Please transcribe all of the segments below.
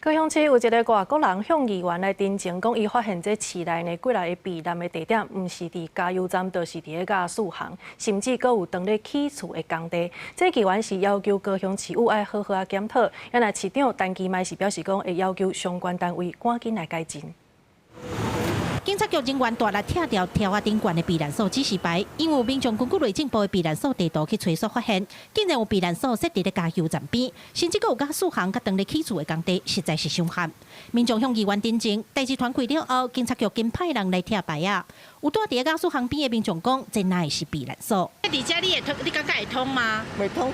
高雄市有一个外國人向議員來陳情，講伊發現這市內呢幾若个避難的地點，毋是佇加油站，就是佇咧瓦斯行，甚至閣有當咧起厝的工地。這議員是要求高雄市府愛好好仔檢討，啊若市長陳其邁是表示講會要求相關單位趕緊來改進。警察局人員大力拆掉柱仔頂懸的避難所指示牌，因為有民眾根據內政部的避難所地圖去追溯，發現竟然有避難所設佇咧加油站邊，甚至閣有瓦斯行佮當咧起厝的工地，實在是傷譀。民眾向議員陳情，代誌傳開了後，警察局緊派人來拆牌仔。有蹛佇咧瓦斯行邊的民眾講，這哪會是避難所？佇遮你會通，你感覺會通嗎？袂通，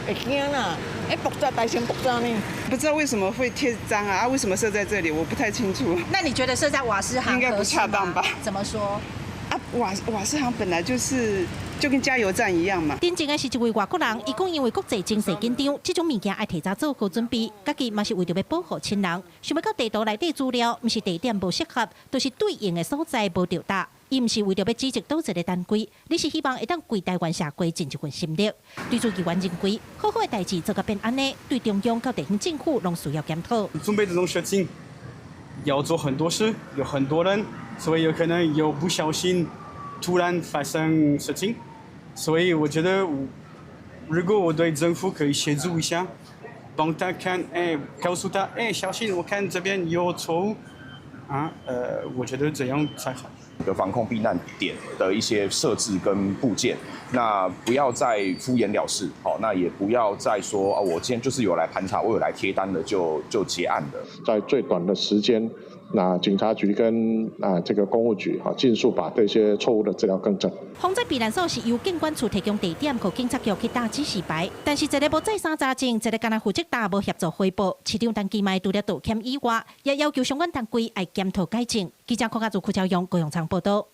會驚啦！欸，爆炸，大聲爆炸呢？不知道為什麼會貼張啊？啊，為什麼設在這裡？我不太清楚。那你覺得設在瓦斯行應該不恰當吧？怎麼說？啊，瓦斯行本來就是就跟加油站一樣嘛。陳情的是一位外國人，伊講因為國際情勢緊張，這種物件愛提早做好準備，家己嘛是為著欲保護親人，想欲到地圖內底資料，毋是地點無適合，就是對應的所在無著搭。伊毋是為著欲指責佗一个單位，而是希望會當為台灣社會盡一份心力。對此議員認為，好好的代誌做甲變按呢，對中央佮地方政府攏需要檢討。準備這種事情要做很多事，有很多人，所以有可能有不小心突然發生事情，所以我覺得，如果我對政府可以協助一下，幫他看，哎，告訴他，哎，小心，我看這邊有錯誤，啊，我覺得這樣才好。的防空避難點的一些設置跟布建，那不要再敷衍了事，好，那也不要再說啊，我今天就是有來盤查，我有來貼單的就結案的。在最短的時間，那警察局跟啊這個工務局啊，盡速把這些錯誤的資料更正。防災避難所是由警管處提供地點，予警察局去搭指示牌，但是一个無再三查證，一个干焦負責搭無協助回報。市長陳其邁除了道歉以外，也要求相關單位愛檢討改進。記者柯家祖、柯昭勇、高雄場報道。